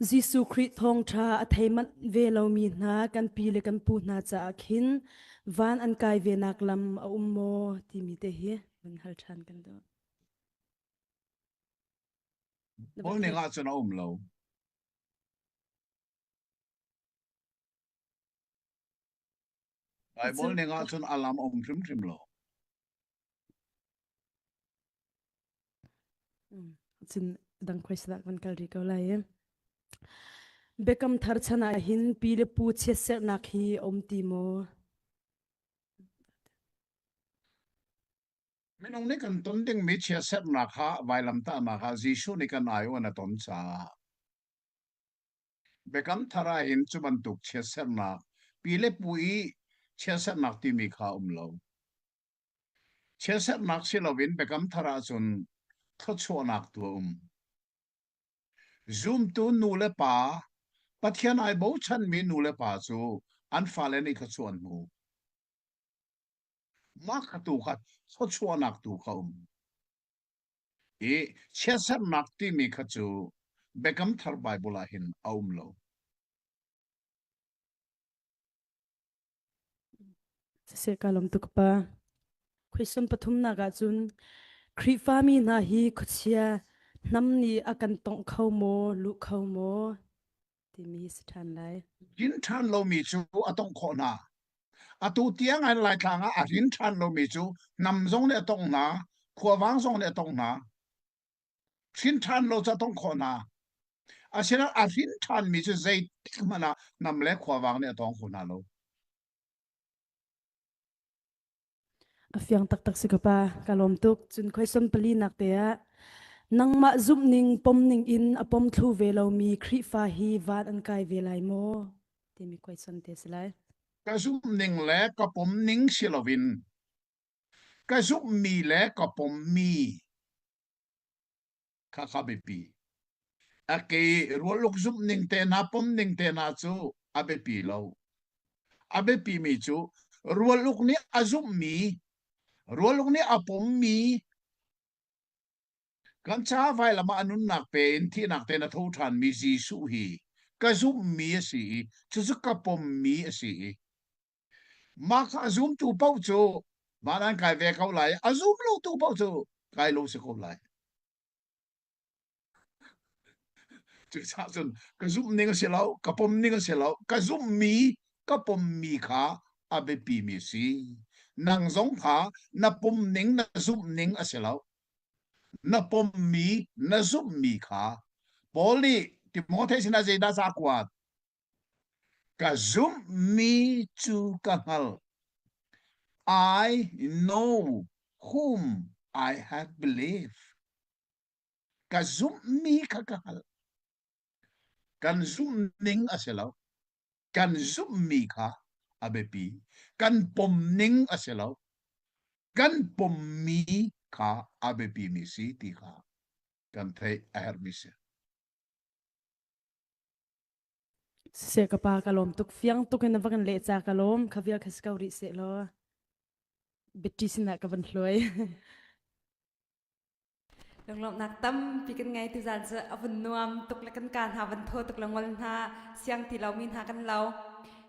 Jesuh Khrih thawngṭha a thei manh ve lomi hna kan pi le kan pu hna caah khin van an kai ve nak lam a um maw timi te hi van hal ṭhan kan duh. Paul ning ahcun a um lo. Bible ning ahcun a lam a um hrimhrim lo. Cun dang question ah kan kal rih ko lai i. Biakam thar chan ah hin pi le pu chiatserhnak hi a um ti maw? Minung nih kan ton dingmi chiatserhnak kha vailamtahnak ah Jesuh nih kan aiawh in a ton caah Biakam thar ah hin cu bantuk chiatserhnak pi le pu i chiatserhnak timi kha a um lo. Chiatserhnak si loin Biakam Thar ahcun thluachuahnak tu a um. Zumtu nu le pa, Pathian ai bochanmi nu le pa cu an fale nih thluachuah an hmu. Mah kha tu kha thluachuahnak tu kha um. I chiatserhnak timi kha cu Biakam Thar Bible ah hin a um lo. Siseh ka lawm tuk pa. Question pathumnak ahcun Khrihfami hna hi khuachia hnam nih a kan tongh kho maw, luh kho maw timi hi si ṭhan lai. Rin ṭhan lomi cu a tongh khawh hna. Atu tiang an Laitlang ah a rin ṭhan lomi cu hnam zong nih a tongh hna, khuavang zong nih a tongh hna. Hrin ṭhan lo cu a tongh khawh hna. Asinain a hrin ṭhanmi cu zeitik hmanh ah hnam le khuavang nih a tawng kho hna lo. A fiang taktak si ka pa, ka lawm tuk. Cun question pali nak te ah nangmah zumh ning pom ning in a pom thlu ve lomi Khrihfa hi van an kai ve lai maw? Timi question te si lai. Ka zumh ning le ka pom ning si loin ka zumhmi le ka pommi kha kha biapi. A ke rualuk zumh ning te hna pom ning te hna cu a biapi lo. A biapi mi cu rualuk nih a zumhmi, rualuk nih a pommi kan ca vailam ah a nunnak pe in thihnak te na tho ṭhanmi Jesuh hi ka zumhmi a si i cucu ka pommi a si i Mah kha a zumtu paoh cu van an kai ve ko lai. A zum lotu paoh cu kai lo si ko lai. Cucaah cun ka zumh ning a si lo, ka pom ning a si lo, ka zumhmi, ka pommi kha a biapimi a si. Nang zong kha na pom ning, na zumh ning a si lo. Na pommi, na zumhmi kha Paul nih Timothea sinah zeidah ca kuat? Ka zumhmi cu ka hngalh. I know whom I have believed. Ka zumhmi kha ka hngalh. Kan zumhning a si lo. Kan zumhmi kha a biapi. Kan pomning a si lo. Kan pommi kha a biapimi si ti kha kan theih a herhmi si. Siseh ka pa ka lawm tuk fiang tuk in na va kan leh ca ka lawm kha vial kha si ko rih seh law bitti sinah ka van hluai. Lunglawmhnak tampi kan ngei tuzaan cu a vun nuam tuk le kan ka hna van thaw tuk le ngol hna siang ti lomi hna kan lo.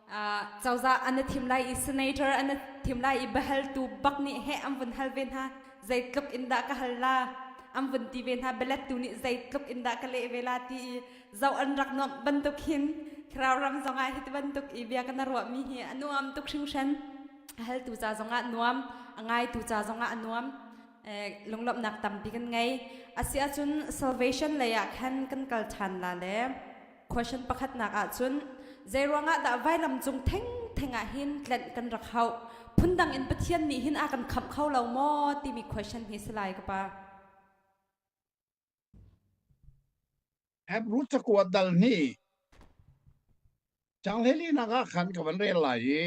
Uh, cozah an thim lai i senator an thim lai i biahaltu bak nih he an vun hal ve hna zeitluk in dah ka hal la an vun ti ve hna bialettu nih zeitluk in dah ka leh ve la ti i zoh an rak nuamh bantuk hin thlarau ram zongah hi bantuk i bia kan ruahmi hi a nuam tuk hringhran a haltu ca zongah nuam a ngaitu ca zongah a nuam lunglawmhnak tampi kan ngei asi ahcun salvation lei ah khan kan kal ṭhan la le question pakhatnak ahcun zei ruangah dah vailam cung theng theng ah hin tlenh kan rak hauh phundang in Pathian nih hin a kan khamh kho lo maw timi question hi si lai ka pa Hebrew cakuat dal hnih caang hleilinak ah khan ka van rel lai i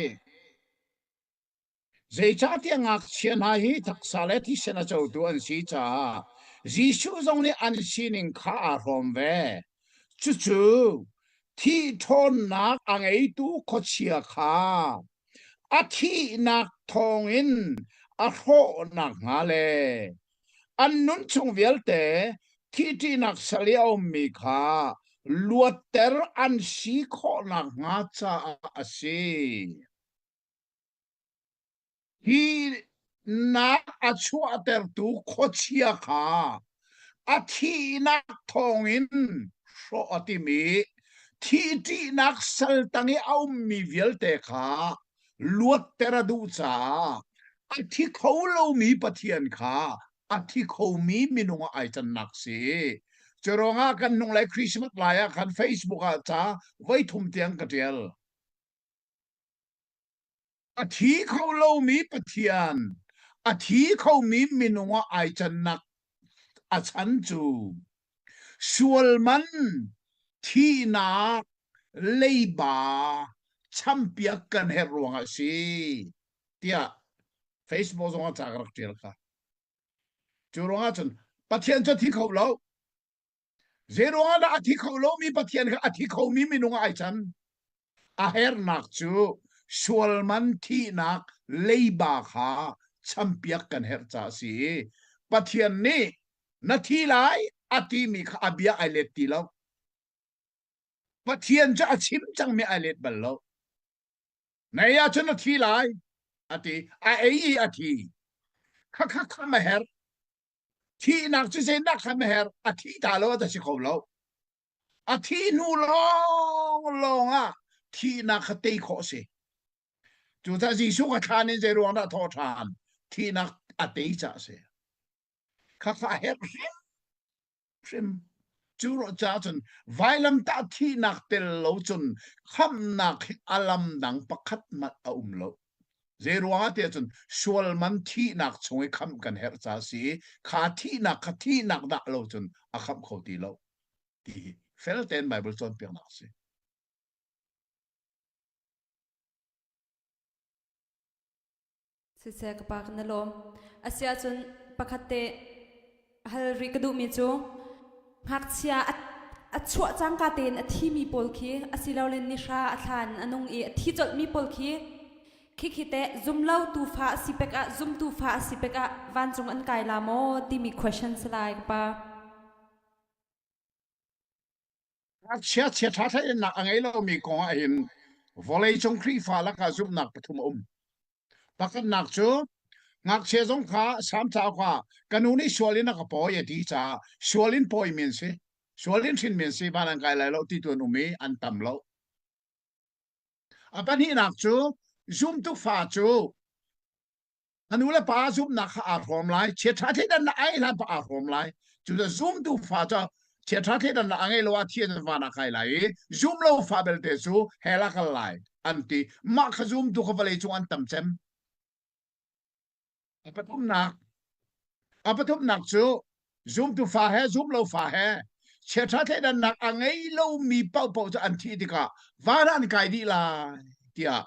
zeicahtiah ngakchia hna hi taksa le thisen a cotu an si caah Jesuh zong nih an sining kha aa hrawm ve. Cucu thih ṭhawnnak a ngeitu khuachia kha a thihnak thawngin a hrawh nakhnga le an nun chung vialte. Thihṭihnak sal i a ummi kha luatter an si khawh nakhnga caah a si. Hi nak a chuahtertu khuachia kha a thihnak thawngin hrawh a tim i thihṭihnak sal tang i a ummi vialte kha luatter a duh caah a thi kho lomi Pathian kha a thi khomi minung ah ai cannak si. Cu ruangah kan hnunglei Christmas lai ah khan Facebook ah ca voi thum tiang ka ṭial. A thi kho lomi Pathian, a thi khomi minung ah ai cannak a chan cu sual man thihnak leiba champiak kan herh ruangah a si tiah Facebook zong ah ca ka rak ṭial kha. Cu ruangah cun Pathian cu a thi kho lo. Zei ruangah dah a thi kho lomi Pathian kha a thi khomi minung ah ai can? A hernak cu sualman thihnak leiba kha champiak kan herh caah a si i Pathian nih na thi lai a timi kha a bia ai let ti lo. Pathian cu a chim cangmi ai let bal lo. Na ei ahcun na thi lai a ti. A ei i a thi. Kha kha kham a herh. Thihnak cu zeidah kham a herh? A thi ta lo a si kho lo. A thih hnu lawnglawng ah thihnak kha tei khawh a si. Cucaah Jesuh kha thlan in zei ruang dah thawh ṭhan? Thihnak a tei caah a si. Khakha a herh hrimhrim. Cu ruah caah cun vailamtah thihnak tel lo cun khamhnak hi a lam dang pakhat hmanh a um lo. Zei ruangah tiah cun sual man thihnak chung i khamh kan herh caah a si i kha thihnak kha thihnak dah lo cun a khamh kho ti lo. Ti hi fel tein Baibal cawnpiaknak a si. Siseh ka pa kan i lawm. Asiahcun pakhat te hal rih ka duhmi cu ngakchia a, a chuah cangka tein a thimi pawl khi asilole nihra a thlan a nung i a thi colhmi pawl khi khikhi teh zumlo tufa a si pek ah zumtu fa a si pek ah vancung an kai la maw timi question si lai ka pa. Ngakchia chiaṭha thleidannak a ngei lomi kong ah hin vawleicung Khrihfa lakah zumhnak pathum a um. Pakhatnak cu ngakchia zong kha Salm cauk ah ka nu nih sual in a ka pawi a ti caah sual in pawimi an si. Sual in hrinmi an si van an kai lai lo ti tu an um i an tam lo. A pahnihnak cu zumtu fa cu A nu le pa zumhnak kha aa hrawm lai. Chiaṭha thleidannak a hlan pa aa hrawm lai. Cu zumtu fa cu chiaṭha thleidannak a ngei lo ah thi an van ah kai lai i zum lo fa belte cu hell ah kal lai an ti. Mah kha zumtu kha vawlei cung an tam cem. A pathumnak a pathumnak cu zumtu fa he zum lo fa he chiaṭha thleidannak a ngei lomi paohpaoh cu an thih tikah van ah an kai dih lai tiah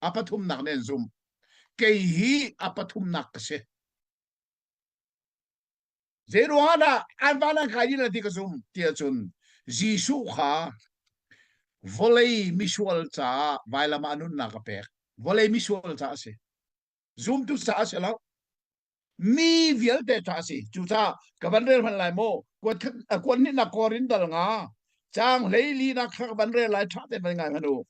a pathumnak nih an zumh. Kei hi a pathumnak ka si. Zei ruangah dah an van an kai dih ti ka zum ti ahcun Jesuh kha vawlei misual caah vailam ah a nunnak a pek. Vawlei misual caah a si. Zumtu caah a si lo. Mi vialte caah a si. Cucaah ka van rel hmanh lai maw? Kuan hnihnak Korin dal nga caang 14 nak kha ka van rel lai ṭha tein van ngai hmanh u.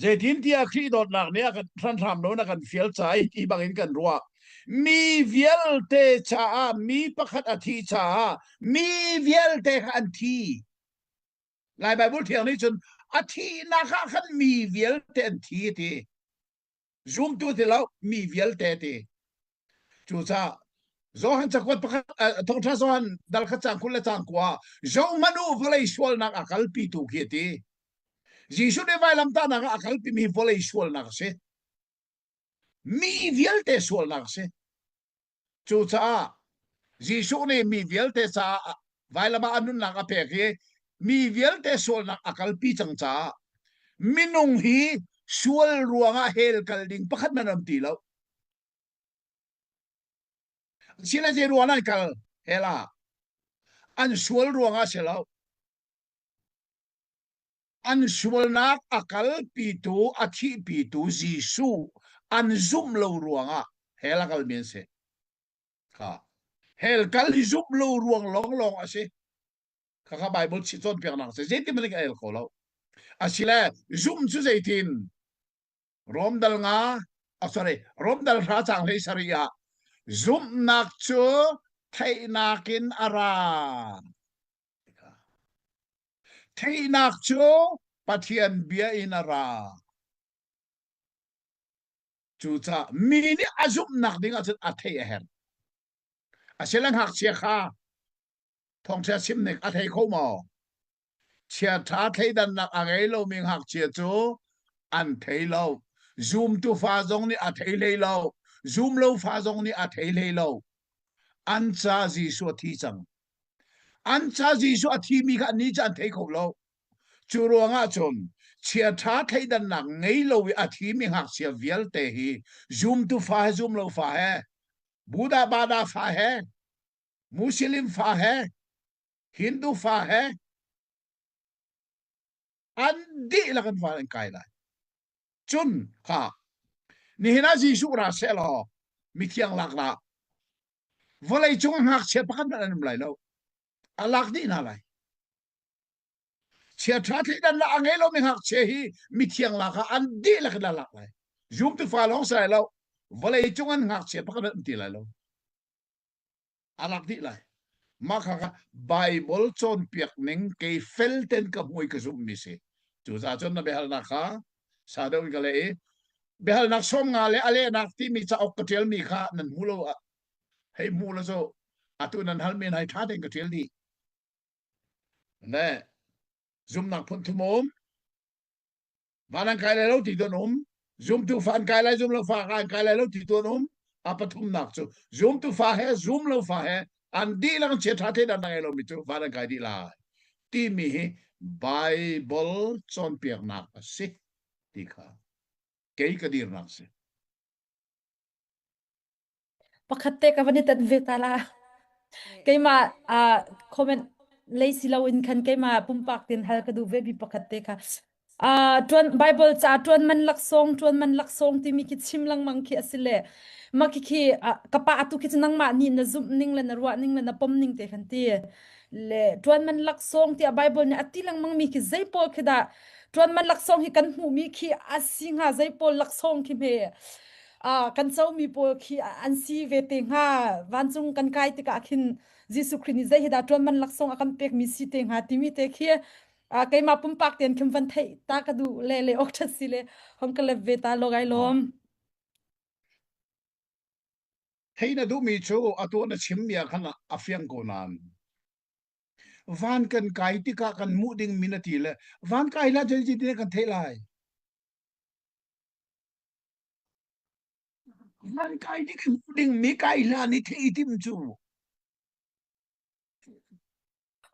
Zeitintiah Khrih dawtnak nih a kan hranhram lo na kan fial ca i ti bangin kan ruah. Mi vialte caah mi pakhat a thi caah mi vialte kha an thi. Lai Baibal thiang nih cun a thihnak ah khan mi vialte an thi a ti. Zumtu ti lo mi vialte ti. Cucaah Johan cakuat pakhat thawngṭha Johan dal khat cang 20 le cang kua zohhmanh u vawlei sualnak a kalpitu khi a ti. Jesuh nih vailamtahnak ah a kalpimi vawlei sualnak a si. Mi vialte sualnak a si. Cucaah Jesuh nih mi vialte caah vailam ah a nunnak a pek i mi vialte sualnak a kalpi cang caah minung hi sual ruangah hell kal ding pakhat hmanh an ti lo. Sile zei ruang an kal hell ah an sual ruangah si lo. An sualnak a kalpitu a thihpitu Jesuh an zumh lo ruangah hell a kalmi an si. Kha. Hell kal hi zumh lo ruang lawnglawng a si. Khakha Bible chi cawnpiaknak si. Zeitin hmanh ka el kho lo. Asile zumh cu zeitin? Rom dal nga, oh, sorry, Rom dal hra cang hlei sari ah zumhnak cu theihnak in a ra. Theihnak cu Pathian bia in a ra. Cucaah mi nih a zumhnak ding ahcun a theih a herh. Asile ngakchia kha thawngṭha chim ning a thei kho maw? Chiaṭha thleidannak a ngei lomi ngakchia cu an thei lo. Zumtu fa zong nih a thei hlei lo. Zumlo fa zong nih a thei hlei lo. An ca Jesuh a thi cang. An ca Jesuh a thimi kha annih cu an thei kho lo. Cu ruangah cun chiaṭha thleidannak ngei lo i a thimi ngakchia vialte hi zumtu fa he zumlo fa he Buddha Bada fa he Muslim fa he Hindu fa he an dihlak an van an kai lai. Cun kha nihin ah Jesuh ra seh law mithiang lak la vawlei cung ngakchia pakhat hmanh an um lai lo a lak dih hna lai Chiaṭha thleidannak a ngei lomi ngakchia hi mithiang lak ah an dihlak in a lak lai. Zumtu fa lawng si lai lo. Vawlei cung an ngakchia pakhat an ti lai lo. A lak dih lai. Mah kha kha Bible cawnpiak ning kei fel ten ka hmui ka zumhmi si. Cucaah cun na biahalnak kha sa deuh in ka leh i biahalnak 50 le a lehnak timi cauk ka ṭialmi kha nan hmu lo hei hmu lo cu atu nan halmi hna hi ṭha tein ka ṭial dih. Ne zumnak phun thum um. Van an kai lai lo ti tuan um. Zumtu fa an kai lai zum lo fa an kai lai lo ti tuan um. A pathumnak cu zumtu fa he zum lo fa he an dihlak chia tha the dan ngai lo mi cu van an kai dih lai. Timi hi Bible cawnpiaknak a si ti kha kei ka dirnak si. Pakhat te ka van i tet ve ta la. Keimah uh, comment lei si loin khan keimah pumpak tin hal ka duh ve mi pakhat te kha. Uh, tuan Bible ca tuan man laksawng tuan man laksawng timi khi chim lengmang khi a si le ma khi khi uh, ka pa atu khi cu nangmah nih na zumh ning le na ruah ning le na pom ning te khan ti le tuan man laksawng tiah Bible nih a ti lengmang mi khi zei pawl khi dah tuan man laksawng hi kan hmuh mi khi a si hnga zei pawl laksawng khi hme kan comi pawl khi an si ve te hnga vancung kan kai tikah khin Jesuh Khrih nih zei hi dah ṭuan man laksawng a kan pekmi si te hnga timi te khi keimah pumpak tein khin van theih ta ka duh le le ok ṭhat si le hong ka lep ve ta lo gai lawm. Thei na duhmi cu atu na chimmi ah khan a fiang ko nain van kan kai tikah kan hmuh dingmi na ti le van kai hlah cun zeitin kan theih lai Van kai dik hmuh ding mi kai hlan i theih tim cu.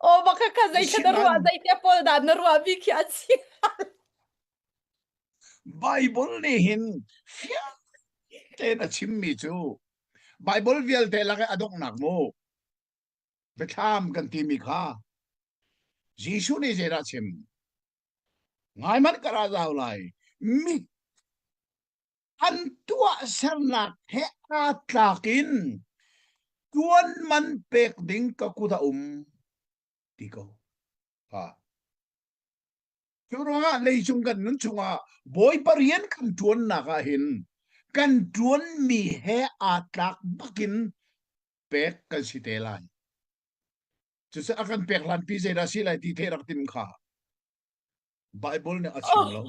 Oh baka ka zei kha na ruah zei te pawl dah na ruah mi khi an si. Bible nih hin fiang tein a chimmi cu Bible vialte lak i a donghnak mu biathlam kan timi kha Jesuh nih zeidah chim ngai hmanh ka ra zau lai mi an tuahsernak he aa tlak in tuan man pek ding ka kut a um ti ko. Ha. Cu ruangah leicung kan nun chungah Bawipa rian kan ṭuannak ah hin kan ṭuanmi he aa tlak bakin pek kan si te lai. Cucu a kan pek hlanpi zeidah si lai ti theih rak tim kha. Bible nih a chim lo.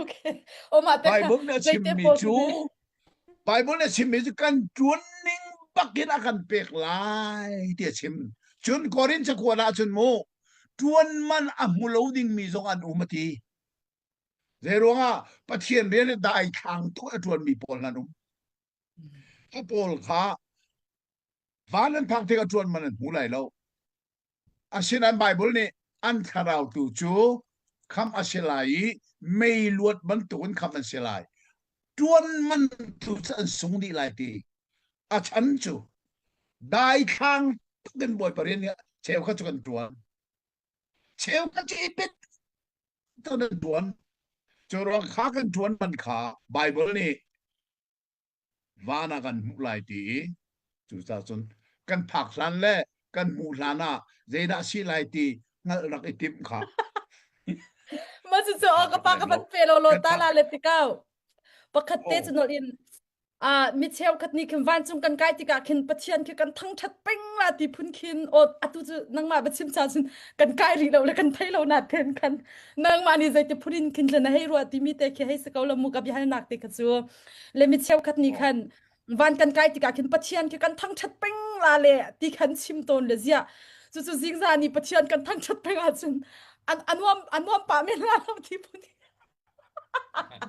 Okay. O mah te Bible nih a chimmi cu Bible nih a chimmi cu kan ṭuan ning bakin a kan pek lai ti a chim. Cun Korin cakuat ah cun mu ṭuan man a hmu lo dingmi zong an um a ti. Zei ruangah Pathian rian i daithlang tuk a ṭuanmi pawl hna an um. A pawl kha van an phak tik a ṭuan man an hmu lai lo. Asinain Baibal nih an thlarau tu cu khamh a si lai i mei luat bantukin khamh an si lai. Ṭuan man tu cu an sung dih lai ti. A chan cu daithlang tuk in Bawipa rian hi cheukhat cu kan ṭuan. Cheukhat cu i pet kan ṭuan. Cu ruang kha kan ṭuan man kha Baibal nih van ah kan hmuh lai ti i. Cucaah cun kan phak hlan le kan hmuh hlan ah zeidah si lai ti hngalh rak i timh kha. Ma cu cu ka pa ka van pe lo lo ta la le tikau. Pakhat te cu nol in ah mi cheukhat nih khin vancung kan kai tikah khin Pathian khi kan thangṭhat peng la ti phun khin o atu cu nangmah biachim cha cun kan kai rih lo le kan thei lo na ten khan nangmah nih zeiti phun in khin na hei ruah timi te khi hei si ko lo mu ka biahalnak te kha cu le mi cheukhat nih khan van kan kai tikah khin Pathian khi kan thangṭhat peng la le ti khan chim tawn le ziah cu cu zingza nih Pathian kan thangṭhat peng ahcun an anuam anuam pah men la lo ti phun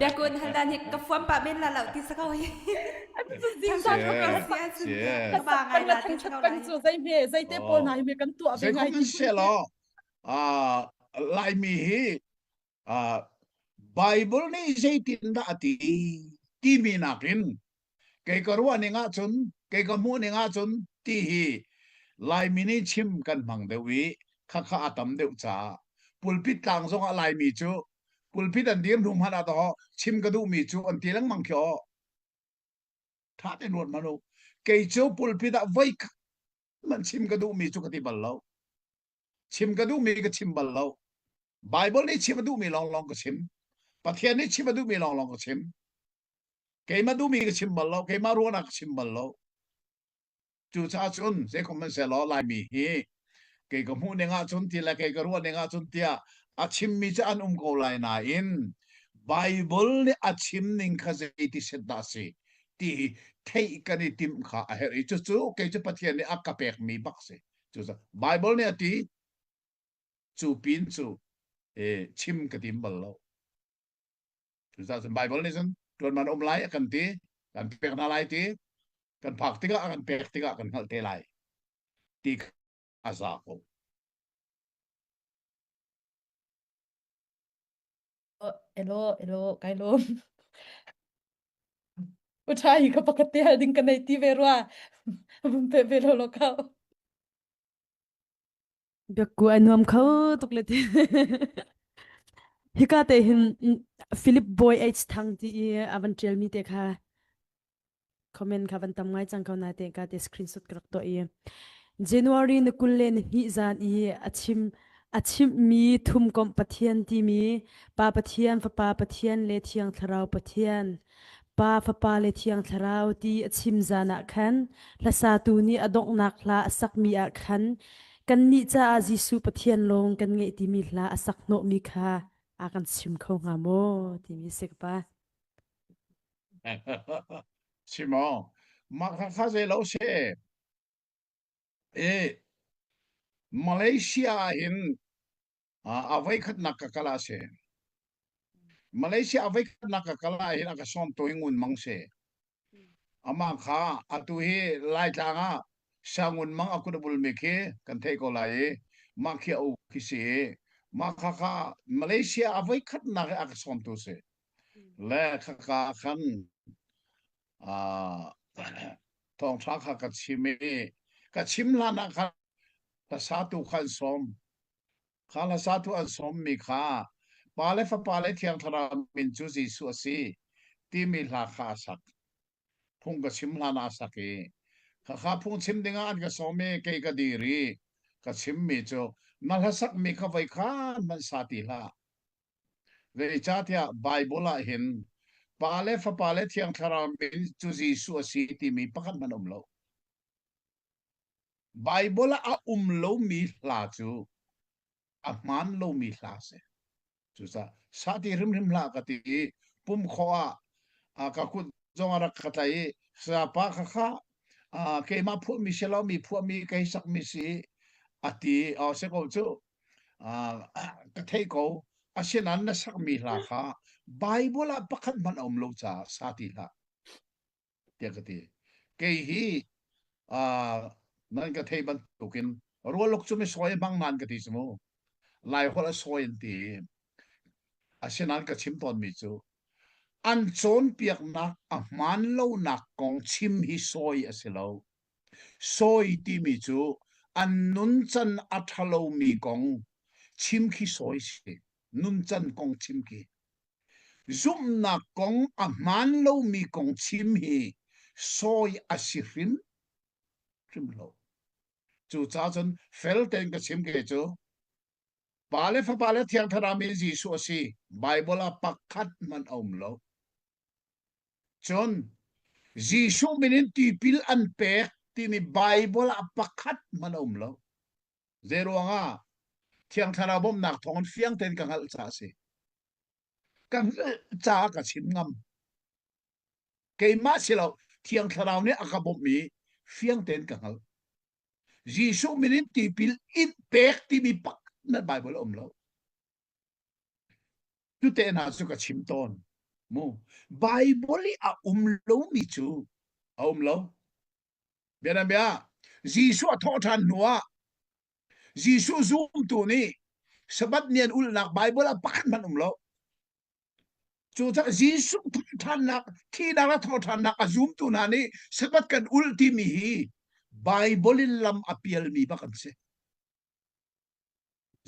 Biakun hal dan hi ka fuam pah men la lo ti sa ko hi. Zingza Ka ba ngai la ti sa ko peng cu zei me zei te pawl hna hi me kan tuah ve ngai ti se lo Laimi hi Bible nih zeitindah a ti timi nakin kei ka ruah ning ahcun kei ka hmuh ning ahcun ti hi Laimi nih chim kan hmang deuh i khakha a tam deuh caah pulpit tlang zongah Laimi cu pulpit an dir hnu hmanh ah dawh chim ka duhmi cu an ti lengmang khi aw tha tein ruat hmanh u kei cu pulpit ah voi man chim ka duhmi cu ka ti bal lo chim ka duhmi ka chim bal lo Bible nih chim a duhmi lawnglawng ka chim Pathian nih chim a duhmi lawnglawng ka chim keimah duhmi ka chim bal lo keimah ruahnak ka chim bal lo cucaah cun zeikhom hmanhsehlaw Laimi hi kei ka hmuh ning ahcun ti le kei ka ruah ning ahcun tiah a chimmi cu an um ko lai nain Bible nih a chim ning kha zeiti set dah si ti hi theih kan i timh kha a herh i cucu kei cu Pathian nih a ka pekmi bak si cucaah Bible nih a ti cu pin cu eh, chim ka tim bal lo cucaah cun Bible nih cun tuan man um lai a kan ti kan pek hna lai ti kan phak tikah a kan pek tikah kan hngalh te lai ti a za ko Elo elo kai lom Uṭha hi ka pakhat te hal ding ka nei ti ve rua vum pe ve lo lo kau Biakku a nuam kho tuk le ti. Hika te hin Philip Boy H Thang ti i a van ṭialmi te kha comment kha van tam ngai cang ko na te ka te screenshot ka rak tuah i January ni 20 le ni hnih zan i a chim a chimhmi thumkomh Pathian timi Pa Pathian Fapa Pathian le Thiang Thlarau Pathian Pa Fapa le Thiang Thlarau ti a chim zan ah khan hlasatu nih a donghnak hla a sakmi ah khan kannih caah Jesuh Pathian lawng kan ngeih timi hla a sak hnawhmi kha a kan chim kho hnga maw timi si ka pa. Simo, mah kha kha zei lo si. E, Malaysia ah hin a voikhatnak ka kal ah si. Malaysia a voikhatnak ka kal ah hin a ka sawm tu hi ngun mang si. Amah kha atu hi Laitlang ah Sangun mang a kut a bulmi khi kan theih ko lai i mah khi a u khi si i mah kha kha Malaysia a voikhatnak i a ka sawmtu si. Le khaka khan thawngṭha kha ka chim i ka chim hlan ah khan hlasatu kha an sawm. Kha hlasatu an sawmmi kha Pa le Fapa le Thiang Thlarau min cu Jesuh a si timi hla kha a sak. Phung ka chim hlan ah a sak i khakha phung chim dingah an ka sawm i kei ka dir i ka chimmi cu na hlasakmi kha voi khan hmanh sa ti hlah. Zeicahtiah Baibal ah hin Pa le Fapa le Thiang Thlarau min cu Jesuh a si timi pakhat hmanh a um lo. Baibal ah a um lomi hla cu a hmaan lomi hla a si. Cucaah sati hrimhrim hlah ka ti i pum khawh ah ka kut zong a rak ka tlaih i sapa kha kha keimah phuahmi si lo mi phuahmi kei sakmi si a ti a si ko cu ka thei ko asinain na sakmi hla kha Bible ah pakhat hmanh a um lo caah sa ti hlah tiah ka ti. Kei hi uh, nan ka thei bantukin rualuk cu mi sawi hmang nan ka ti cu mu. Lai holh a sawi an ti. Asinain ka chim tawnmi cu an cawnpiaknak a hmaan lonak kong chim hi sawi a si lo. Sawi timi cu an nuncan a ṭhalomi kong chim khi sawi si. Nuncan kong chim khi. Zumhnak kong a hmaan lomi kong chim hi sawi a si hrim. Hrim lo. Cu ca cun fel tein ka chim ke cu Pa le Fapa le Thiang Thlarau min Jesuh a si. Bible ah pakhat hmanh a um lo. Cun Jesuh min in tipil an pek timi Bible ah pakhat hmanh a um lo. Zei ruangah Thiang Thlarau bawmhnak thawngin fiang tein ka hngalh caah a si. Ka hngalh caah ka chim ngam. Keimah si lo, Thiang Thlarau nih a ka bawmh i fiang tein ka hngalh. Jesuh min in tipil in pek timi pak na Bible a um lo. Tute hna cu ka chim tawn. Mu. Bible i a um lomi cu a um lo. Bianabia, Jesuh a thawh ṭhan hnuah Jesuh zumtu nih Sabbath ni an ulhnak Bible ah pakhat hmanh um lo. Cucaah Jesuh thawhṭhannak, thihnak le thawhṭhannak a zumtu hna nih Sabbath kan ulh timi hi Bible in lam a pialmi bak an si.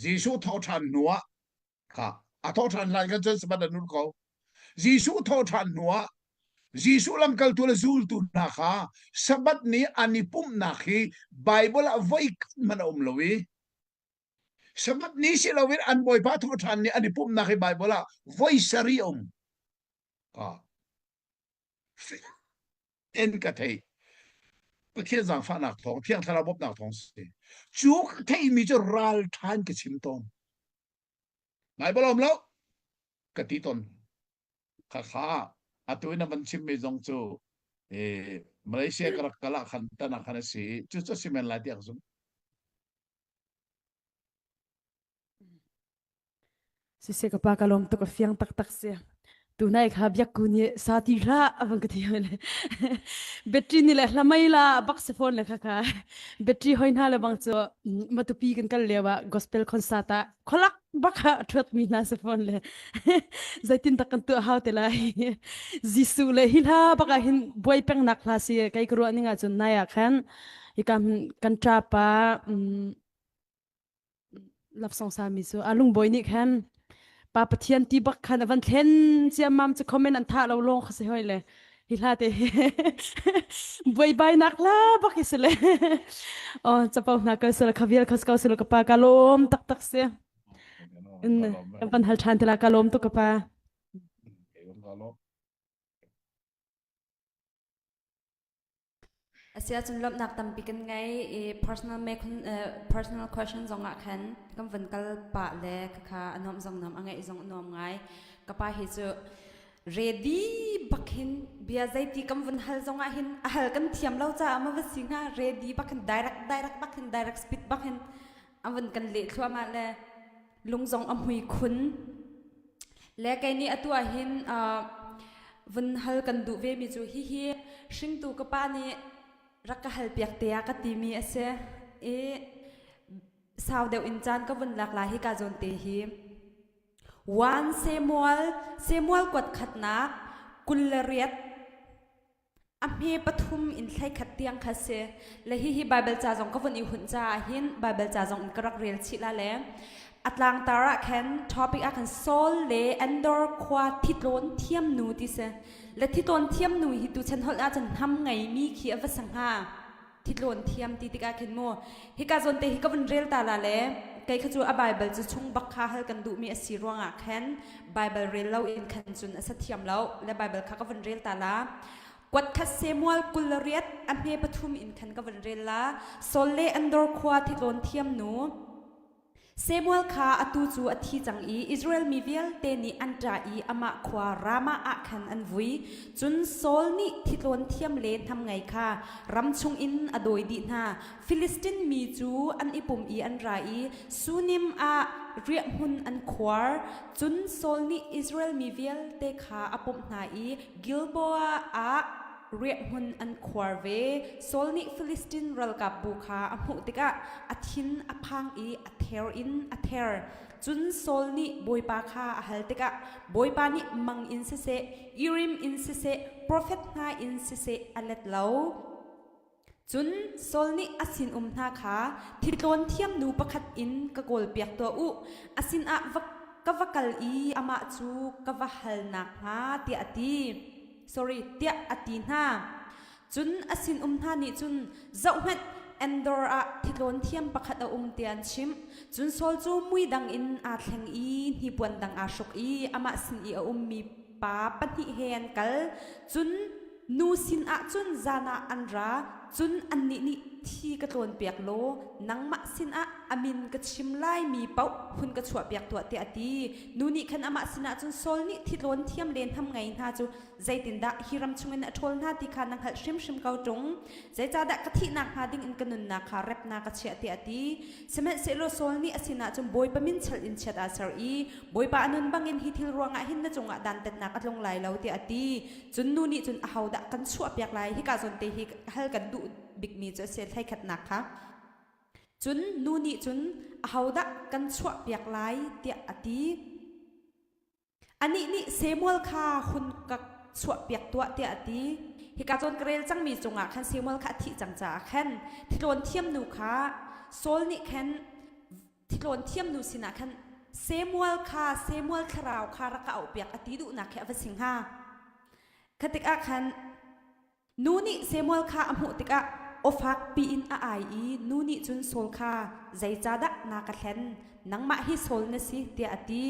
Jesuh thawhṭhan hnuah kha a thawhṭhan hlan khan cun Sabbath an ulh ko. Jesuh thawhṭhan hnuah Jesuh lamkaltu le zultu hna kha Sabbath ni an i pumhnak hi Bible ah voikhat hmanh a um lo i Sabbath ni si loin an Bawipa thawhṭhan ni an i pumhnak hi Bible ah voi sarih a um. Ah. En ka thei. Pathian zaangfahnak thawng, Thiang Thlarau bawmhnak thawng si. Cu ka theimi cu ral ṭhan ka chim tawn. Bible um lo ka ti tawn. Khakha atu in a van chimmi zong cu eh, Malaysia ka rak kal ah khan tan ah khan a si. Cu cu si men lai tiah ka zumh. Siseh ka pa ka lawm tuk a fiang taktak si. Tunai kha biak ku nih sa ti hlah a van ka ti le battery ni le hlamai la bak se phone le kha kha battery hoi hna le bang cu matupi kan kal lio ah gospel concert ah kholak bak ha thuat mi hna se phone le zeitin tak kan tuah hau te lai Jesuh le hi hla bak ah hin buai peng nak hla si kai ka ruah ning ah cun nai ah khan hika kan ṭapa lapsong sami cu a lungbawi nih khan pa pathian ti bak khan a van thlen ciammam cu comment an tha lo lawng kha si hoi le hi hla te hi buaibai nak la bak hi si le oh capo hna kal sel khavial khas ko sel ka pa ka lawm tak tak si in kan van hal than te la ka lawm tu ka pa Asiahcun lawmhnak tampi kan ngei i personal personal question zongah khan kan vun kal pah le khakha a nuamh zong nuam a ngeih zong a nuam ngai. Ka pa hi cu ready bak hin bia zeiti kan vun hal zongah hin a hal kan thiam lo caah ma va si hnga ready bak hin direct direct bak hin direct speed bak hin a vun kan leh thluahmah le lung zong a hmui khun. Le kei nih atu ah hin vun hal kan duh vemi cu hihi hringtu ka pa nih rak ka hal piak te ah ka timi a si i sau deuh in caan ka vun lak lai hi ka zawn te hi 1 Samuel Samuel kuat khatnak 28 A hme pathum in thlei khat tiang kha si. Le hihi Baibal ca zong ka vun i hunh caah hin Baibal ca zong in ka rak rel chih la le a tlangtar ah khan topic ah khan Saul le Endor khua thitlawn thiam nu ti si. Le thitlawn thiam nu hi tuchan holh ah cun hnam ngeimi khi a va si hnga. Thitlawn thiam ti tikah khin mu hika zawn te hi ka vun rel ta la le kei kha cu a Bible cu chung bak kha hal kan duhmi a si ruangah khan Bible rel lo in khan cun a sa thiam lo le Bible kha ka vun rel ta la kuat khat Samuel 28 a hme pathum in khan ka vun rel la Saul le Andor khua thitlawn thiam nu Samuel kha atu cu a thi cang i Israel mi vialte nih an ṭah i amah khua Ramah ah khan an vui. Cun Saul nih thitlawn thiam le hnamngei kha ram chungin a dawi dih hna. Filistin mi cu an i pum i an ra i Sunim ah riahhmun an khuar. Cun Saul nih Israel mi vialte kha a pumh hna i Gilboa ah riahhmun an khuar ve. Saul nih Filistin ralkapbu kha a hmuh tikah a thin a phang i a ther in a ther. Cun Saul nih Bawipa kha a hal tikah Bawipa nih mang in siseh, Urim in siseh, profet hna in siseh a let lo. Cun Saul nih a sinum hna kha thitlawn thiam nu pakhat in ka kawlpiak tuah u, a sinah va ka va kal i amah cu ka va hal nakhnga tiah a ti. Sorry, tiah a ti hna. Cun a sinum hna nih cun, Zohhmanh, Endor ah thitlawn thiam pakhat a um tiah an chimh. Cun Saul cu mui dang in aa thleng i hnipuan dang aa hruk i amah sin i a ummi pa pahnih he an kal. Cun nu sinah cun zan ah an ra, cun annih nih thi ka tlawnpiak law nangmah sinah a min ka chim laimi paoh hun ka chuahpiak tuah tiah a ti. Nu nih khan amah sinah cun Saul nih thitlawn thiam le hnam ngei hna cu zeitindah hi ram chungin a ṭhawl hna ti kha na hngalh hrimhrim ko ṭung. Zeicahdah ka thihnak hnga dingin ka nunnak kha rep na ka chiah tiah a ti. Sihmanhsehlaw Saul nih a sinah cun Bawipa min chalh in chiat aa ser i Bawipa a nun bangin hi thil ruangah hin na cungah dantatnak a tlung lai lo tiah a ti. Cun nu nih cun ahodah kan chuahpiak lai hika zawn te hi hal kan duh bikmi cu a si hleikhatnak kha. Cun nu nih cun ahodah kan chuahpiak lai tiah a ti. Anih nih Samuel kha hun ka chuahpiak tuah tiah a ti. Hika zawn ka rel cangmi cungah khan Samuel kha a thih cang caah khan thitlawn thiamnu kha Saul nih khan thitlawn thiamnu sinah khan Samuel kha Samuel thlarau kha rak ka auhpiak a ti duhnak khi a va si hnga. Kha tikah khan Nu nih Samuel kha a hmuh tikah aw fakpi in a ai i nu nih cun Saul kha zeicahdah na ka hlen? Nangmah hi Saul na si tiah a ti.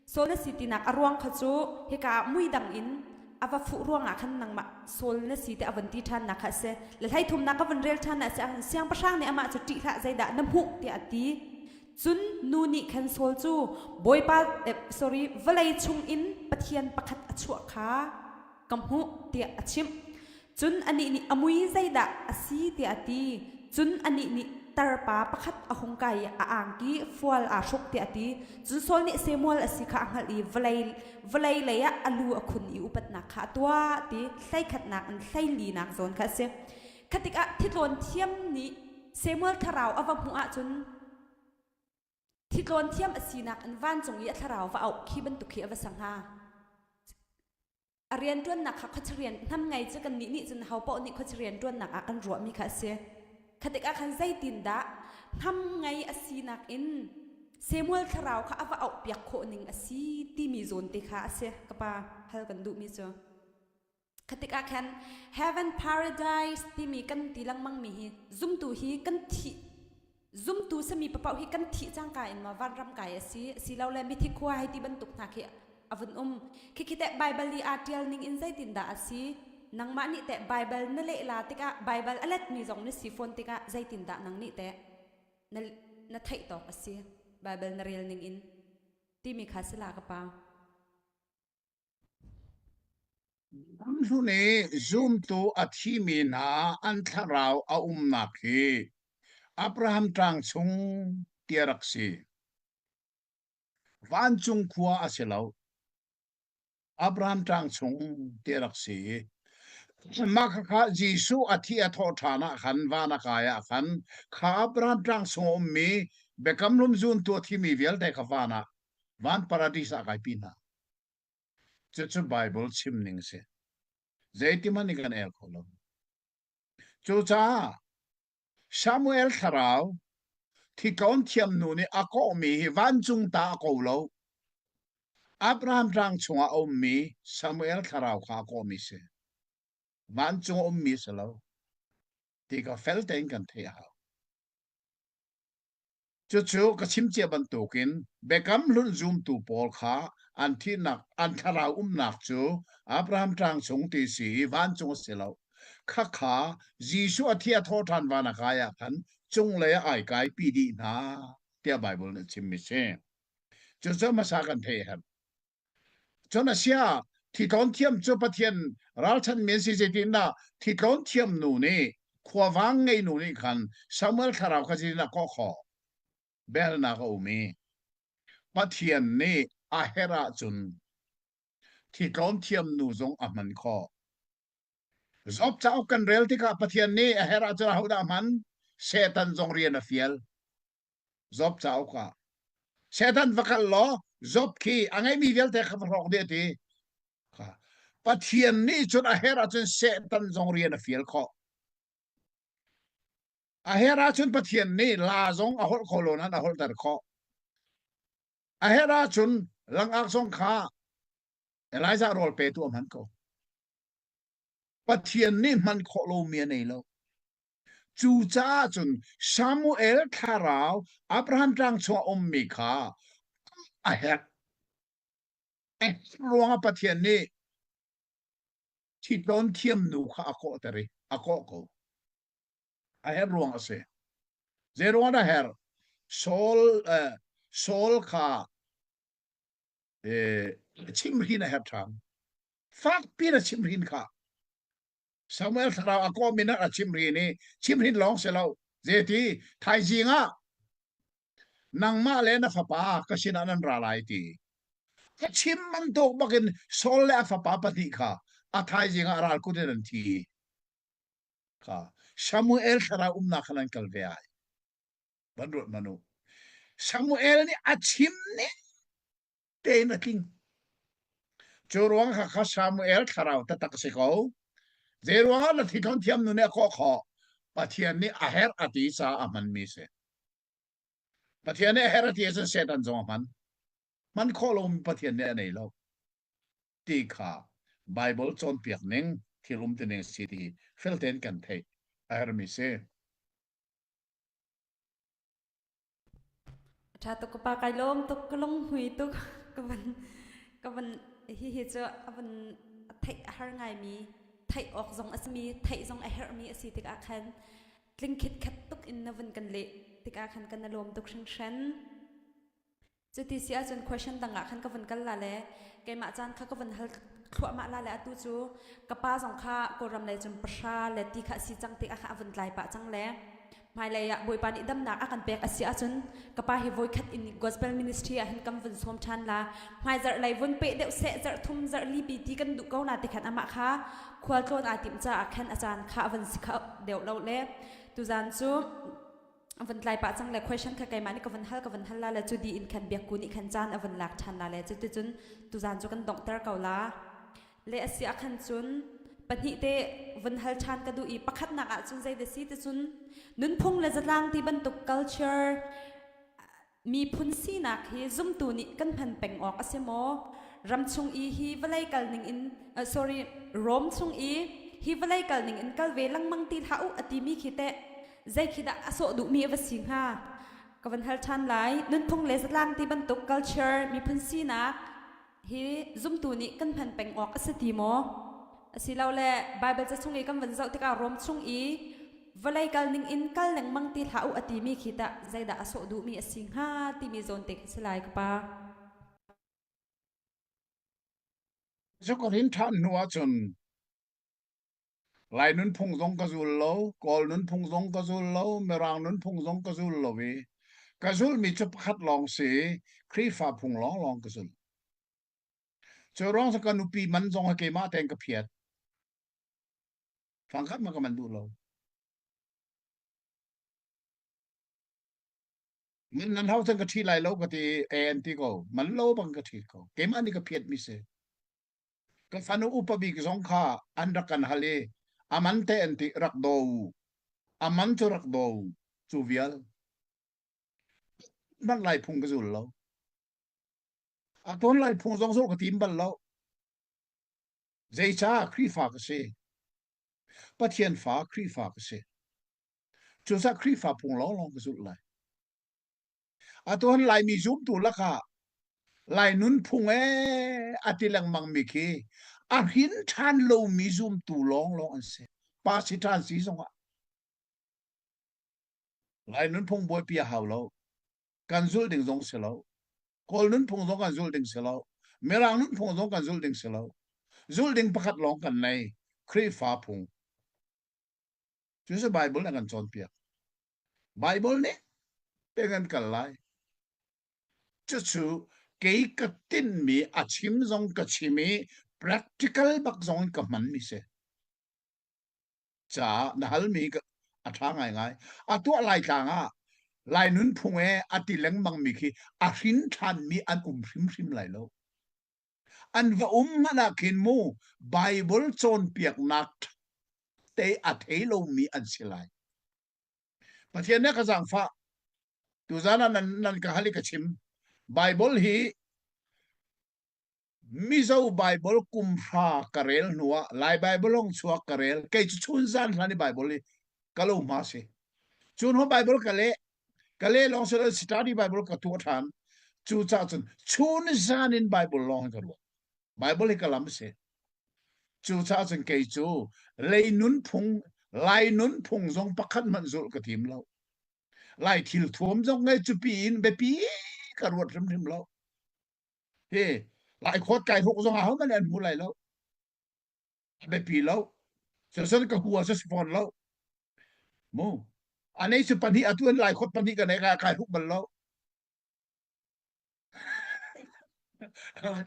Saul na si tinak a ruang kha cu hika ah muidang in a va fuh ruangah khan nangmah Saul na si tiah a vun ti ṭhannak kha a si. Le hleithumnak ka vun rel ṭhan ah si siangpahrang nih amah cu ṭih hlah zeidah na hmuh tiah a ti. Cun nu nih khan Saul cu Bawipa eh, sorry vawlei chungin Pathian pakhat a chuah kha ka hmuh tiah a chimh. Cun anih nih a mui zeidah a si tiah a ti. Cun anih nih tarpa pakhat a hung kai i a angki fual aa hruk tiah a ti. Cun Saul nih Samuel a si kha a hngalh i vawlei, vawlei lei ah a lu a khun i upatnak kha a tuah ti hleikhatnak in hleilinak zawn kha a si. Kha tikah thitlawn thiam nih Samuel thlarau a va hmuh ahcun thitlawn thiam a sinak in vancung i a thlarau va auh khi bantuk khi a va sa hnga. A rianṭuannak kha khuachia rian hnam ngei cu kannih nih cun ho paoh nih khuachia rianṭuannak ah kan ruahmi kha a si. Kha tikah khan zeitindah hnam ngei a sinak in Samuel thlarau kha a va auhpiak khawh ning a si timi zawn te kha a si ka pa hal kan duhmi cu. Kha tikah khan heaven paradise timi kan ti lengmangmi hi zumtu hi kan thih Zumtu sami papaoh hi kan thih cangka in maw vanram kai a si asilole mithi khua hei ti bantuk hna khi a vun um. Khikhi teh Baibal i aa ṭial ning in zeitindah a si? Nangmah nih teh Baibal na leh la tikah Baibal a letmi zong na si fawn tikah zeitindah nang nih teh na, na theih tawk a si Baibal na rel ning in timi kha si la ka pa. Lamhlun i zumtu a thimi hna an thlarau a umnak hi Abraham ṭang chung ti a rak si. Vancung khua a si lo. Abraham ṭang chung ti a rak si. Mah khakha Jesuh a thi a thawh ṭhan ah khan van a kai ah khan kha Abraham ṭang chung a ummi biakam hlum zuntu a thimi vialte kha van ah van paradis ah kaipi hna. Cucu Baibal chim ning a si. Zeitihmanh in kan el kho lo. Cucaah Samuel thlarau thitlawn thiam nu nih a kawhmi hi vancung ta a ko lo. Abraham tlang chungah a ummi Samuel thlarau kha a kawhmi si. Vancung a ummi si lo. Ti ka fel tein kan theih a hau. Cucu ka chim cia bantukin Biakam Hlun zumtu pawl kha an thihnak an thlarau umnak cu Abraham ṭang chung ti si i vancung a si lo. Khakha Jesuh a thi a thawh ṭhan van a kai ah khan cunglei ah ai kaipi dih hna tiah Baibal nih a chimmi si. Cucu hmasa kan theih a herh. Cun a sia thitlawn thiam cu Pathian ralchanmi an si zeitindah thitlawn thiam nu nih khuavang ngei nu nih khan Samuel thlarau kha zeitindah kawh khawh? Belnak a um i Pathian nih a herh ahcun thitlawn thiam nu zong a hman khawh. Job cauk kan rel tikah Pathian nih a herh ahcun ahodah a hman? Satan zong rian a fial. Job cauk ah Satan va kal law Job khi a ngeimi vialte kha va hrawk dih a ti. Pathian nih cun a herh ahcun Satan zong rian a fial khawh. A herh ahcun Pathian nih la zong a holh kho lo nain a holhter khawh. A herh ahcun langak zong kha Elijah rawl petu a hman ko. Pathian nih hman khawh lomi a nei lo. Cucaah cun Samuel thlarau Abraham tlang chungah ummi kha a herh. A herh ruangah Pathian nih thitlawn thiam nu kha a kawhter i a kawh ko. A herh ruang a si. Zei ruang dah a herh? Saul, eh, Saul kha eh, chimhrin a herh ṭhan. Fakpi in a chimhrin kha. Samuel thlarau a kawh min a chimhrin i chimhrin lawng si lo. Zeiti thaizing ah nangmah le na fapa ka sinah nan ra lai ti. A chim bantuk bakin Saul le a fapa pahnih kha a thaizing ah ral kut in an thi. Kha Samuel thlarau umnak khan an kal ve ai. Van ruat hmanh u. Samuel nih a chim ning tein a tling. Cu ruang kha kha Samuel thlarau taktak a si ko. Zei ruangah na thithlawn thiam nu nih a kawh khawh? Pathian nih a herh a ti caah a hmanmi si. Pathian nih a herh a ti ahcun Satan zong a hman. Hman khawh lomi Pathian nih a nei lo. Ti kha Bible cawnpiak ning thil um ti ning si ti fel tein kan theih a herhmi si. Ṭha tuk ka pa kai lawm tuk ka lung hmui tuk ka van ka van hihi cu a van theih a har ngaimi theih awk zong a simi theih zong a herhmi a si tikah khan tling khitkhat tuk in na vun kan leh tikah khan kan i lawm tuk hringhran. Cuti si ahcun question dang ah khan ka vun kal la le keimah caan kha ka vun hal thluahmah la le atu cu ka pa zong kha Kawlram lei cun pahra le ti kha a si cang tikah kha a vun tlai pah cang le hmailei ah Bawipa nih damnak a kan pek a si ahcun ka pa hi voikhat in gospel ministry ah hin kan vun sawm ṭhan la hmaizarh lei vun peh deuh seh zarh thum zarh li pi ti kan duh ko na ti khan amah kha khualtlawn aa timh caah khan a caan kha a vun si kho deuh lo le tuzan cu van tlai pah cang le question kha keimah nih ka van hal ka van hal la le cu di in khan biakku nih khan caan a van lak ṭhan la le cuticun tuzan cu kan donghter ko la le a si ah khan cun pahnih te van hal ṭhan ka duh i pakhatnak ah cun zei da si ti cun nunphung le zatlang ti bantuk culture Miphun sinak hi zumtu nih kan hman peng awk a si maw? Ram chung i hi vawlei kal ning in uh, sorry Rom chung i hi vawlei kal ning in kal ve lengmang ti hlah u a timi khi teh zei khi dah a sawh duhmi a va si hnga? Ka van hal ṭhan lai. Nunphung le zatlang ti bantuk culture miphun sinak hi zumtu nih kan hman peng awk a si ti maw? Asilole Baibal ca chung i kan van zoh tikah Rom chung i vawlei kal ning in kal lengmang ti hlah u a timi khi tah zeidah a sawh duhmi a si hnga timi zawn te khi si lai ka pa. Cu ka rin ṭhan hnu ahcun Lai nunphung zong ka zul lo, Kawl nunphung zong ka zul lo, Mirang nunphung zong ka zul lo i ka zulmi cu pakhat lawng si Khrihfa phung lawnglawng ka zul. Cu ruang cu ka nupi man zong hi keimah tein ka phiat. Fangkhat ma ka man duh lo. Man nan hau cun ka ṭhi lai lo ka ti e an ti ko. Man lo bang ka ṭhi ko. Keimah nih ka phiat mi si. Ka fanu upa bik zong kha an rak kan hal i a man te an ti rak daw u. A man cu rak daw u. Cu vial. Man lai phung ka zul lo. A tawn lai phung zong zul ka tim bal lo. Zeicah Khrihfa ka si? Pathian fa Khrihfa ka si. Cucaah Khrihfa phung lawnglawng ka zulh lai. Atu han Laimi zumtu lakah Lai nunphung ee a ti lengmangmi khi a hrin ṭhan lomi zumtu lawnglawng an si. Pa si ṭhan si zongah. Lai nunphung buaipi a hau lo. Kan zulh ding zong si lo. Kawl nunphung zong kan zulh ding si lo. Mirang nunphung zong kan zulh ding si lo. Zulh ding pakhat lawng kan nei. Khrihfa phung. Cu cu Bible nih a kan cawnpiak. Bible nih peng an kal lai. Cucu kei ka tinhmi a chim zong ka chim i practical bak zong in ka hmanmi si. Caah na halmi a ṭha ngaingai. A tuah Laitlang ah Lai nunphung e a ti lengmangmi khi a hrin ṭhanmi an um hrimhrim lai lo. An va um hmanh ah khin mu Bible cawnpiaknak te a thei lomi an si lai. Pathian nih ka zaangfah. Tuzan ah nan, nan ka hal i ka chim. Bible hi Mizo Bible kum hra ka rel hnuah Lai Bible lawng chuak ka rel. Kei cu chun zan hlan i Bible i ka lo hma si. Cun ho Bible ka leh ka leh lawng si lo study Bible ka tuah ṭhan. Cucaah cun chun zan in Bible lawng hi ka ruat. Bible hi ka lam si. Cucaah cun kei cu lei nunphung Lai nunphung zong pakhat hmanh zulh ka tim lo. Lai thil thuam zong ngei cupi in biapi ka ruat hrimhrim lo. Hi Lai khawt kai hruk zong ahohmanh an hmu lai lo. A biapi lo. Cucun ka hua cu si fawn lo. Mu. Anei cu pahnih atu an lai khawt pahnih ka nei ka kai hruk bal lo.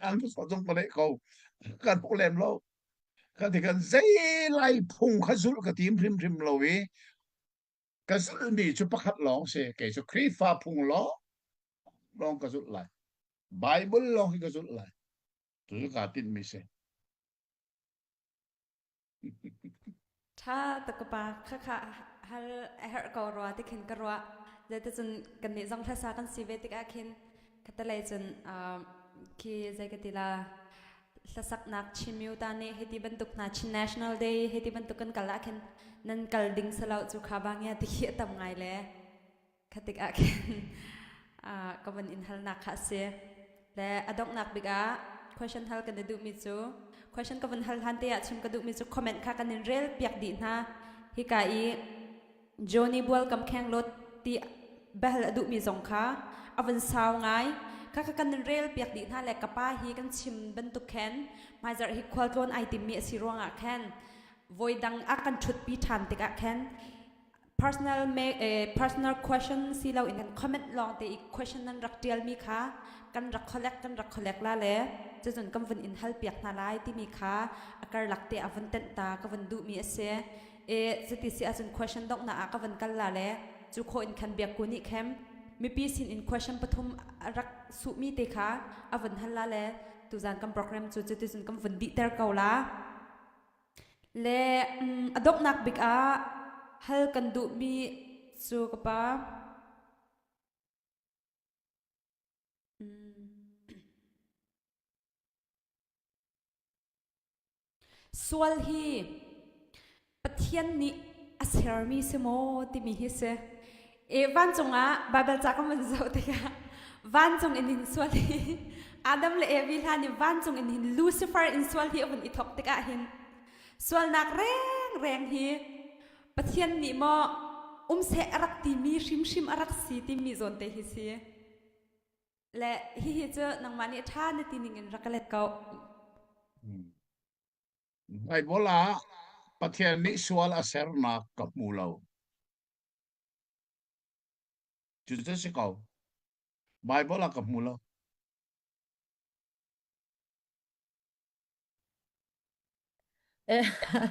An zong ka leh ko. Kan hruk lem lo. Kan ti kan zei lai phung kha zulh ka tim hrimhrim lo i ka zulhmi cu pakhat lawng si. Kei cu Khrihfa phung lawng lawng ka zulh lai. Bible lawng hi ka zulh lai. Cu kaa tinhmi si. Ṭha tuk ka pa khakha hal a herh ko rua ti khin ka ruah. Zeiticun kannih zong hlasa kan si ve tikah khin khatalei cun khi zei ka ti la hlasaknak Chin ta nih hiti bantuk hna Chin National Day hiti bantuk kan kal ah khin nan kal ding salo cu kha bangia ti khi a tam ngai le Kha tikah khin ka van in halnak kha a si. Le a donghnak bik ah question hal kan i duhmi cu question ka van hal hlan te ah chim ka duhmi cu comment kha kan in rel piak dih hna. Hika i Johnny Bual kam kheng lot ti behal a duhmi zong kha a van sau ngai. Kha kha kan in rel piak dih hna le ka pa hi kan chim bantuk khen hmaizarh hi khualtlawn ai timmi a si ruangah khan voi dang a kan ṭhutpi ṭhan tikah khan personal eh, personal question si lo in kan comment lawng te i question nan rak tial mi kha kan rak collect kan rak collect la le cucun kan vun in hal piak hna lai timi kha a karlak te a vun tenh ta ka vun duh mi a si e cuti si ahcun question donghnak ah ka vun kal la le cu kho in khan biak ku nih khem mipi sin in question pathum a rak suh mi te kha a vun hal la le tuzan kan program cu cuti cun kan vun dih ter ko la Le a donghnak bik ah hal kan duhmi cu ka pa. Sual hi Pathian nih a sermi si maw timi hi si. E vancung ah Baibal ca kan van zoh tikah vancung in hin sual hi Adam le Evi hlan i vancung in hin Lucifer in sual hi a vun i thawk tikah hin sualnak rengreng hi Pathian nih maw um seh a rak timi hrimhrim a rak si timi zawn te hi si. Le hihi cu nangmah nih ṭha na ti ning in rak ka let ko. Baibal ah Pathian nih sual a sernak ka hmu lo. Cucu si ko. Baibal ah ka hmu lo.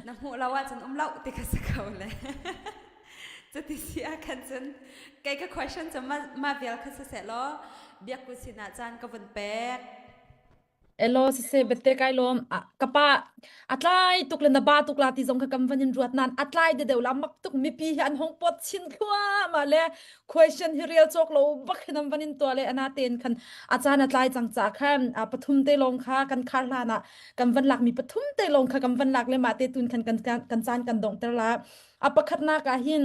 Na hmuh lo ahcun um lo ti kha si ko le. Cuti si ah khan cun kei ka question cu ma, ma vial kha siseh law biakku sinah caan ka vun pek. Elo siseh bette kai lawm ka pa a tlai tuk le na ba tuk la ti zong kha kam van in ruat nan a tlai de deuh la mak tuk mipi hi an hong pot chin thluahmah le question hi real cawk lo bak hin an van in tua le ana ten khan a caan a tlai cang ca khan a pathum te lawng kha kan khar hlan ah kan van lak mi pathum te lawng kha kan van lak le ma te tun khan kan kan caan kan dong ter la a pakhatnak ah hin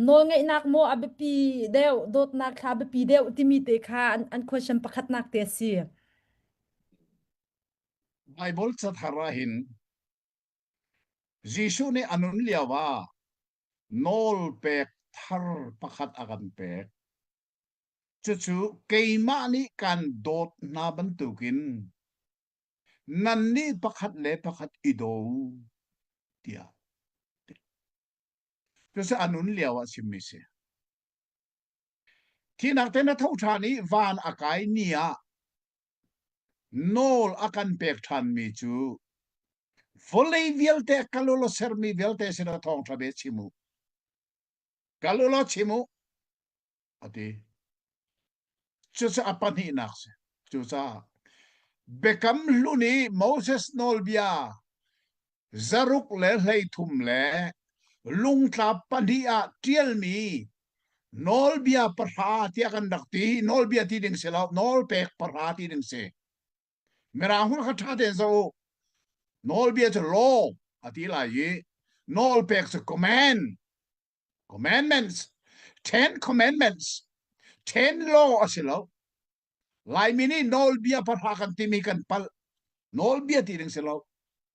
nawlngeihnak maw a biapi deuh dawtnak thla biapi deuh timi te kha an, an question pakhatnak te a si Bible cathar ah hin Jesuh nih a nun lio ah nawl pek thar pakhat a kan pek. Cucu keimah nih kan dawt hna bantukin nannih pakhat le pakhat i daw u tiah. Cucu a nun lio ah chimmi si. Thihnak te na tho ṭhan i van a kai ni ah nawl a kan pek ṭhanmi cu vawlei vialte kal u law sermi vialte sinah thawngṭha bia chim u. Kal u law chim u, a ti. Cucu a pahnihnak si. Cucaah Biakam Hlun i Moses nawlbia zaruk le 13 le lungtla pahnih ah ṭialmi nawlbia pahra tiah kan rak ti. Nawlbia ti ding si lo, nawlpek pahra ti ding si. Mirang holh kha ṭha tein zoh u. Nawlbia cu law a ti lai i nawlpek cu command. Commandments. Ten commandments. Ten law a si lo. Laimi nih nawlbia pahra kan timi kan palh. Nawlbia ti ding si lo.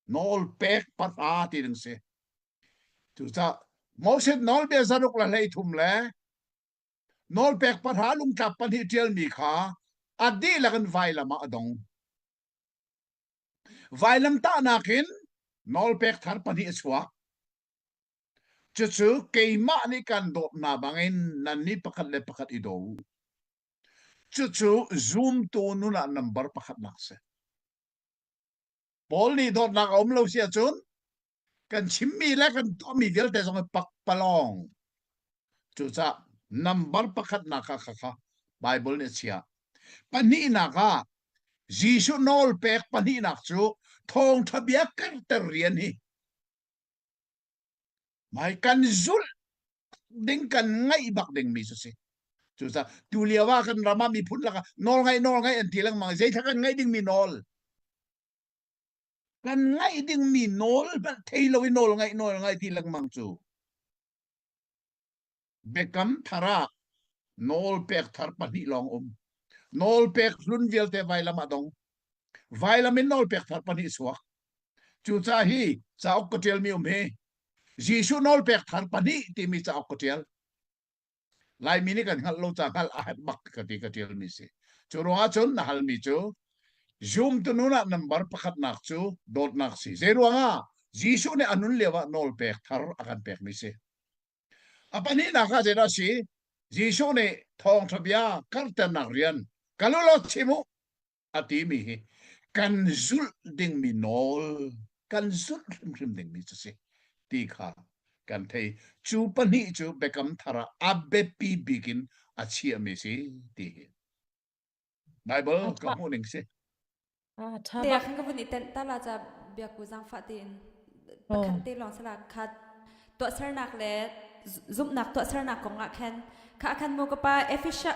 Nawlpek pahra ti ding si. Cucaah Moses nawlbia zaruk le 13 le nawlpek pahra lungtlap pahnih ṭialmi kha a dihlak in vailam ah a dong. Vailam tahnak in nawlpek thar pahnih a chuak. Cucu keimah nih kan dawt hna bangin nannih pakhat le pakhat i daw u. Cucu zumtu nun ah nambar pakhatnak si. Paul nih dawtnak a um lo si ahcun kan chimmi le kan tuahmi vialte zong hi pakpalawng. Cucaah nambar pakhatnak ah kha Bible nih a chiah. Pahnihnak ah Jesuh nawl pek pahnihnak cu thawngṭha bia karhter rian hi mai kan zulh ding kan ngaih bak dingmi cu si. Cucaah tu lio ah kan ram ah miphun lakah nawl ngaih nawl ngaih an ti lengmang zei kan ngaih dingmi nawl kan ngaih dingmi nawl hmanh thei lo i nawl ngaih nawl ngaih ti lengmang cu biakam thar ah nawl pek thar pahnih lawng um nawl pek hlun vialte vailam ah dong vailam in nawl pek thar pahnih suak cucaah hi cauk ka ṭialmi um hi Jesuh nawl pek thar pahnih timi cauk ka ṭial Laimi nih kan hngalh lo ca hngalh a herh bak ka ti ka ṭialmi si. Cu ruangah cun na halmi cu zumtu nun ah nambar pakhatnak cu dawtnak si. Zei ruangah Jesuh nih a nun lio ah nawl pek thar a kan pekmi si. A pahnihnak ah zeidah si? Jesuh nih thawngṭha bia karhternak rian kal u law chim u a timi hi kan zulh dingmi nawl kan zulh hrimhrim dingmi cu si ti kha kan thei cu pahnih cu biakam thar ah a biapi bik in a chiahmi si ti hi Bible ka hmuh ning si Te ah khan ka vun i tenh ta la ca biaku zaangfah tein pakhat te lawng sala kha tuahsernak le zumhnak tuahsernak kong ah khan kha khan mu ka pa Efesa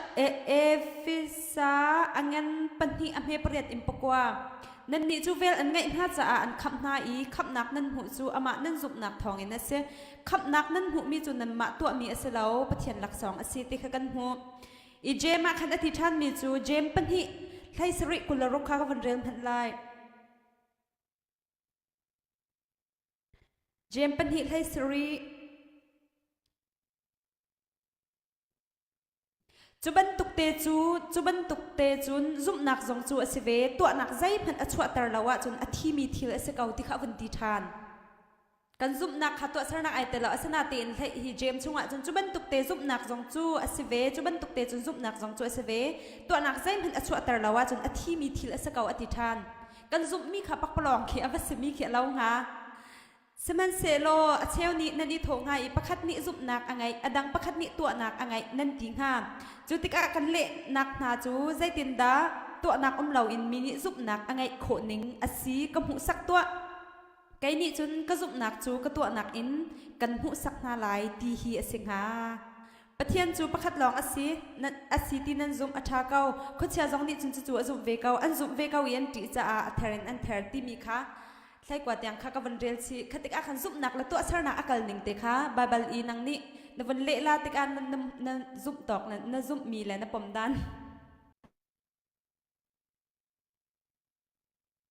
Efesa angan pahnih a hme pariat in pakua nannih cu vel an ngeih hna caah an khamh hna i khamhnak nan hmuh cu amah nan zumhnak thawngin a si khamhnak nan hmuhmi cu nanmah tuahmi a si lo Pathian laksawng a si ti kha kan hmuh I Jeim ah khan a ti ṭhanmi cu Jeim pahnih hlei sarih 26 kha ka vun rel hmanh lai. Jeim pahnih hlei sarih Cu bantuk te cu cu bantuk te cun zumhnak zong cu a si ve tuahnak zeihmanh a chuahter lo ahcun a thimi thil a si ko ti kha a vun ti ṭhan. Kan zumhnak kha tuahsernak ai tel lo. Asinain hlei hi Jeim chungah cun cu bantuk te zumhnak zong cu a si ve. Cu bantuk te cun zumhnak zong cu a si ve. Tuahnak zeihmanh a chuahter lo ahcun a thimi thil a si ko a ti ṭhan. Kan zumhmi kha pakpalawng khi a va simi khi a lo hnga. Sihmanhsehlaw a cheu nih nan i thawh hnga i pakhat nih zumhnak a ngeih, a dang pakhat nih tuahnak a ngeih nan ti hnga. Cu tikah kan lehnak hna cu zeitindah tuahnak um loin mi nih zumhnak a ngeih khawh ning a si ka hmuhsak tuah. Kei nih cun ka zumhnak cu ka tuahnak in kan hmuhsak hna lai ti hi a si hnga. Pathian cu pakhat lawng a si, a si ti nan zumh a ṭha ko. Khuachia zong nih cun cucu a zumh ve ko. An zumh ve ko i an ṭih caah a ther in an ther timi kha thlaikua tiang kha ka vun rel chih. Kha tikah khan zumhnak le tuahsernak a kal ning te kha Baibal i nang nih na vun leh la tikah na, na, na zumh tawk na, na zumhmi le na pom dan.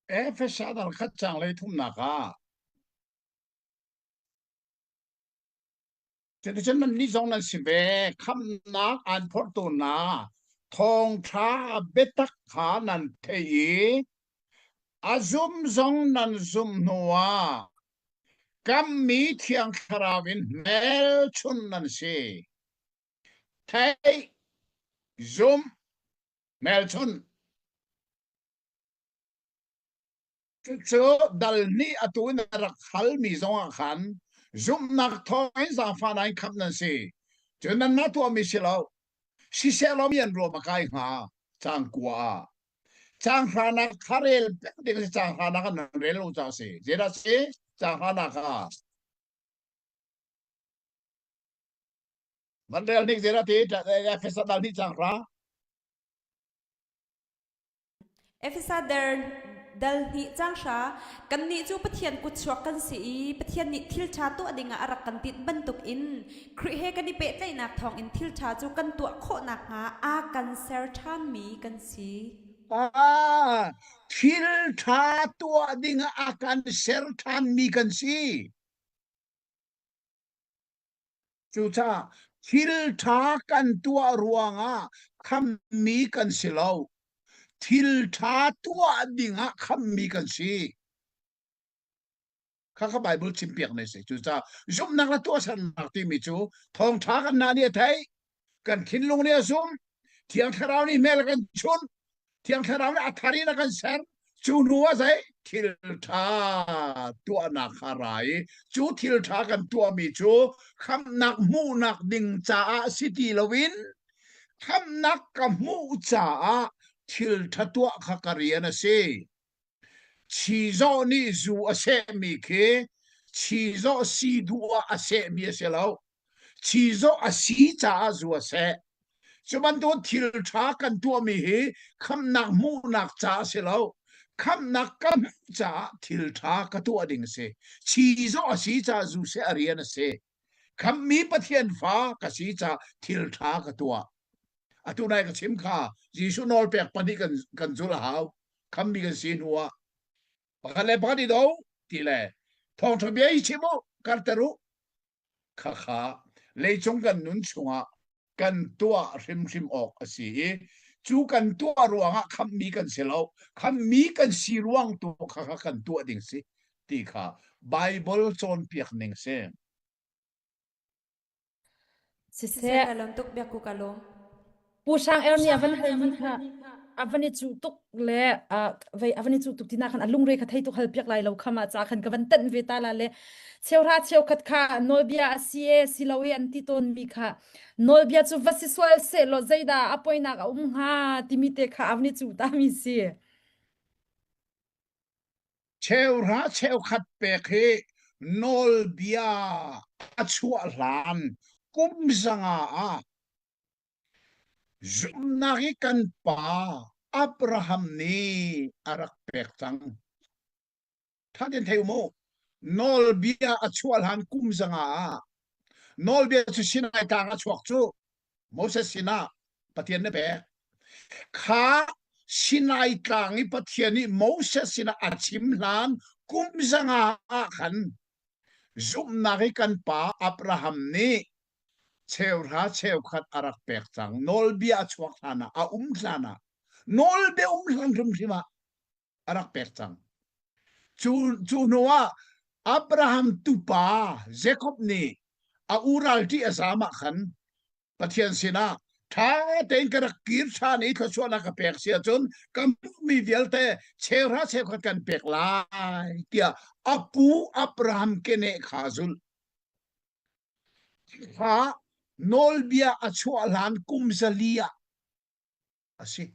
Efesa dal khat caang lei thumnak ah Cuticun nannih zong nan si ve khamhnak aan phorhtu hna thawngṭha biatak kha nan theih i a zum zong nan zumh hnuah kammi Thiang Thlarau in hmelchunh nan si. Theih, zumh, hmelchunh. Cucu dal nih atu in a rak halmi zongah khan zumhnak thawngin zaangfahnak in khamh nan si. Cun nanmah tuahmi si lo. Siseh law mi an ruam a kai hnga caang kua ah. Caang hranak kha rel peng ding si caang hranak an rel lo ca si. Zeidah si? Caang hranak kha. Van rel nik zeidah ti? Efesa dal nih caang hra. Efesa der. Dal hnih cang hra, kannih cu Pathian kutchuak kan si i Pathian nih thil ṭha tuah dingah a rak kan tinh bantukin Khrih he kan i pehtlaihnak thawngin thil ṭha cu kan tuah khawh nakhnga a kan ser ṭhanmi kan si. Ah, thil ṭha tuah dingah a kan ser ṭhanmi kan si. Cucaah thil ṭha kan tuah ruangah khammi kan si lo. Thil ṭha tuah dingah khammi kan si. Kha kha Bible chimpiak ne si. Cucaah zumhnak le tuahsernak timi cu thawngṭha kan hna nih a theih, kan thinlung nih a zumh, Thiang Thlarau nih hmel a kan chunh, Thiang Thlarau nih a thar in a kan ser. Cu hnu ah zei thil ṭha tuahnak kha ra i cu thil ṭha kan tuahmi cu khamhnak hmuhnak ding caah si ti loin khamhnak ka hmuh caah thil ṭha tuah kha ka rian a si. Chizawh nih zu a sehmi khi chizawh si duh ah a sehmi a si lo. Chizawh a si caah zu a seh. Cu bantuk thil ṭha kan tuahmi hi khamhnak hmuhnak ca a si lo. Khamhnak ka hmuh caah thil ṭha ka tuah ding a si. Chizawh a si caah zu seh a rian a si. Khamhmi Pathian fa ka si caah thil ṭha ka tuah. Atu nai ka chim kha Jesuh nawlpek pahnih kan, kan zulh a hau. Khammi kan si hnu ah pakhat le pakhat i do ti le thawngṭha bia i chim u, karter u. Khakha leicung kan nun chungah kan tuah hrimhrim awk a si i cu kan tuah ruangah khamhmi kan si lo. Khamhmi kan si ruang tu khakha kan tuah ding si ti kha Bible cawnpiak ning si. Siseh, Ka lawm tuk biakku ka lawm. Pu Hrang Er nih a van halmi kha a van i cuh tuk le vei a van i cuh tuk tina khan a lungre kha thei tuk hal piak lai lo khama ca khan ka van tanh ve ta la le cheuhra cheukhat kha nawlbia a si e si lo e an ti tawn mi kha nawlbia cu va si sual se law zeidah a poinak a um hnga timi te kha a van i cuh ta mi si. Cheuhra cheukhat pek hi nawlbia a chuah hlan kum zanga ah zumhnak i kan pa Abraham nih a rak pek cang. Ṭha tein thei u mu. Nawlbia a chuah hlan kum zanga ah nawlbia cu Sinai tlang a chuak cu Moses sinah Pathian nih pek. Kha Sinai tlang i Pathian nih Moses sinah a chim hlan kum zanga ah khan zumhnak i kan pa Abraham nih cheuhra cheukhat a rak pek cang. Nawlbia a chuak hlan ah, a um hlan ah, nawlbia um hlan hrimhrim ah a rak pek cang. Cu, cu hnu ah Abraham tupa Jacob nih a u ralṭih a zaam ah khan Pathian sinah ṭha tein ka rak kir ṭhan i thluachuahnak ka pek si ahcun ka hmuhmi vialte cheuhra cheukhat kan pek lai tiah a pu Abraham keneh kha a zulh. Kha nawlbia a chuah hlan kum zali ah a si.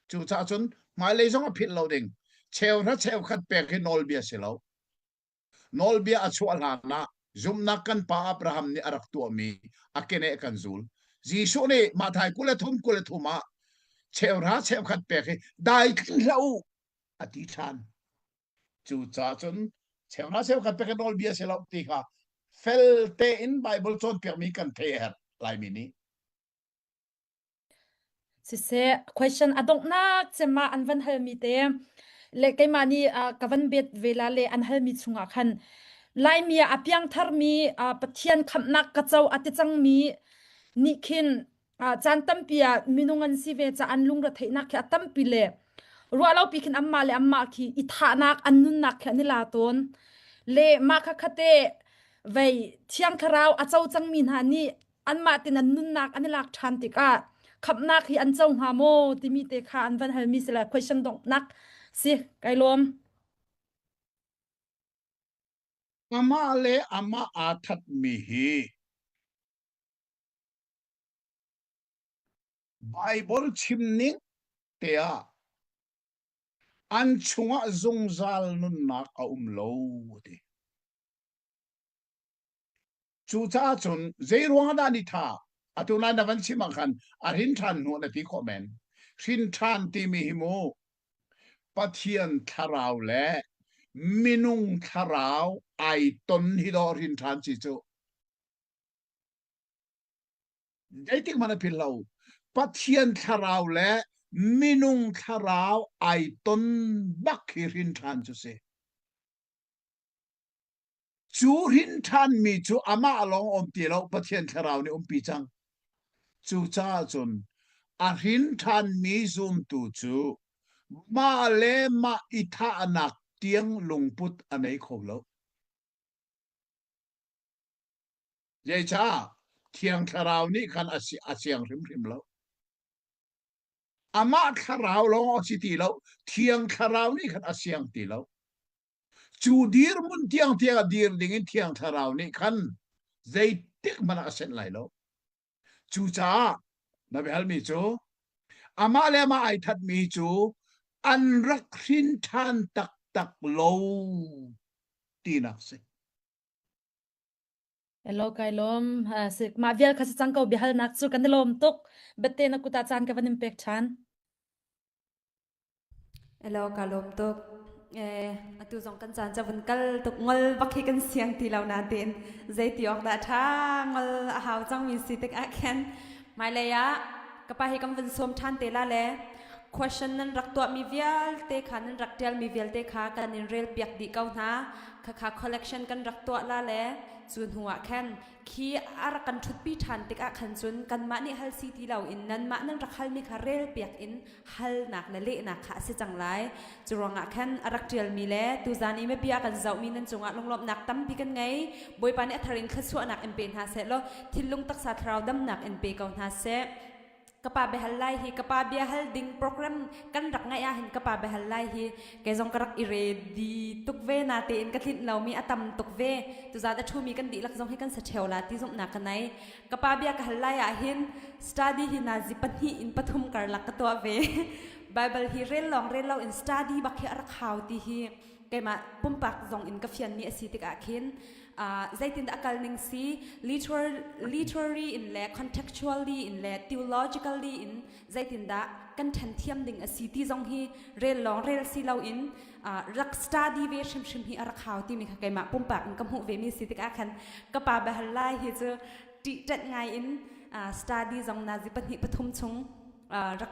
Cucaah cun hmailei zong a philh lo ding. Cheuhra cheukhat pek hi nawlbia si lo. Nawlbia a chuah hlan ah zumhnak kan pa Abraham nih a rak tuahmi a keneh kan zul. Jesuh nih Matthai 23 23 ah cheuhra cheukhat pek hi daithling hlah u a ti ṭhan. Cucaah cun cheuhra cheukhat pek hi nawlbia si lo ti kha fel tein Bible cawnpiakmi kan theih a herh Laimi nih. Siseh, question a donghnak cem ah an van halmi te le keimah nih uh, ka van bet ve la le an halmi chungah khan Laimi ah a piangtharmi uh, Pathian khamhnak ka co a ti cangmi nih khin uh, caan tampi ah minung an si ve ca an lungre theihnak khi a tampi le ruah lo pi khin anmah le anmah khi i thahnak an nunnak khi an i la tawn le mah kha khate vei thiang thlarau a co cangmi hna nih anmah tin an nunnak an i lak ṭhan tikah khamhnak hi an co hnga maw timi te kha an van halmi si le question donghnak si kai lawm. Amah le amah aa thatmi hi Bible chim ning te ah an chungah zungzal nunnak a um lo ti. Cucaah cun zeiruang ah dah ni tha? Atu lai na van chim ah khan a hrin ṭhan hnu na ti khawh men. Hrin ṭhan timi hi mu. Pathian thlarau le minung thlarau ai ton hi dawh hrin ṭhan si cu. Zeitik hmanh a philh lo. Pathian thlarau le minung thlarau ai ton bak hi hrin ṭhan cu si. Cu hrin ṭhanmi cu amah lawng um ti lo, Pathian thlarau nih umpi cang. Cucaah cun a hrin ṭhanmi zumtu cu mah le mah i thahnak tiang lungput a nei kho lo. Zeicah? Thiang Thlarau nih khan a, si, a siang hrimhrim lo. Amah thlarau lawng a si ti lo, Thiang Thlarau nih khan a siang ti lo. Cu dirhmun tiang tiang a dir ding in Thiang Thlarau nih khan zeitik hmanh ah a senh lai lo. Cucaah na biahalmi cu amah le amah ai thatmi cu an rak hrin ṭhan taktak lo tinak si. Hello kai lawm. Mah vial kha si cang ko biahalnak cu kan i lawm tuk. Bette na kuta caan ka van in pek ṭhan. Elo ka lawm tuk. Eh, atu zong kan caan ca vun kal tuk ngol bak hi kan siang ti lo nain zei ti awk dah ṭha ngol a hau cangmi si tik ah khin hmailei ah ka pa hi kan vun sawm ṭhan te la le question nan rak tuahmi vialte kha nan rak ṭialmi vialte kha kan in rel piak dih ko hna. Khakha collection kan rak tuah la le cu hnu ah khan khi a rak kan ṭhutpi ṭhan tikah khan cun kanmah nih hal si ti loin nanmah nan rak halmi kha rel piak in halnak le lehnak kha a si cang lai. Cu ruangah khan a rak ṭialmi le tuzan i bia kan zohmi nan cungah lunglawmhnak tampi kan ngei. Bawipa nih a thar in thluachuahnak in pe hna seh law thinlung taksa thlarau damnak in pe ko hna seh. Ka pa biahal lai hi ka pa bia hal ding program kan rak ngaih ah hin ka pa biahal lai hi kei zong ka rak i ready tuk ve na tein ka tlinh lomi a tam tuk ve tuzan a ṭhumi kan dihlak zong hi kan sa ṭheo la ti zumhnak ka nei ka pa bia ka hal lai ah hin study hi nazi pahnih in pathum karlak ka tuah ve Bible hi rel lawng rel lo in study bak hi a rak hau ti hi keimah pumpak zong in ka fianmi a si tikah khin uh, zeitin a kal ning si literary in le contextually in le theologically in zeitindah kan ṭhen thiam ding a si ti zong hi rel lawng rel si lo in rak study ve hrimhrim hi a rak hau timi kha keimah pumpak in ka hmuh ve mi si tikah khan ka pa bahal lai hi cu ṭih ṭanh ngai in study zong nazi pahnih pathum chung rak.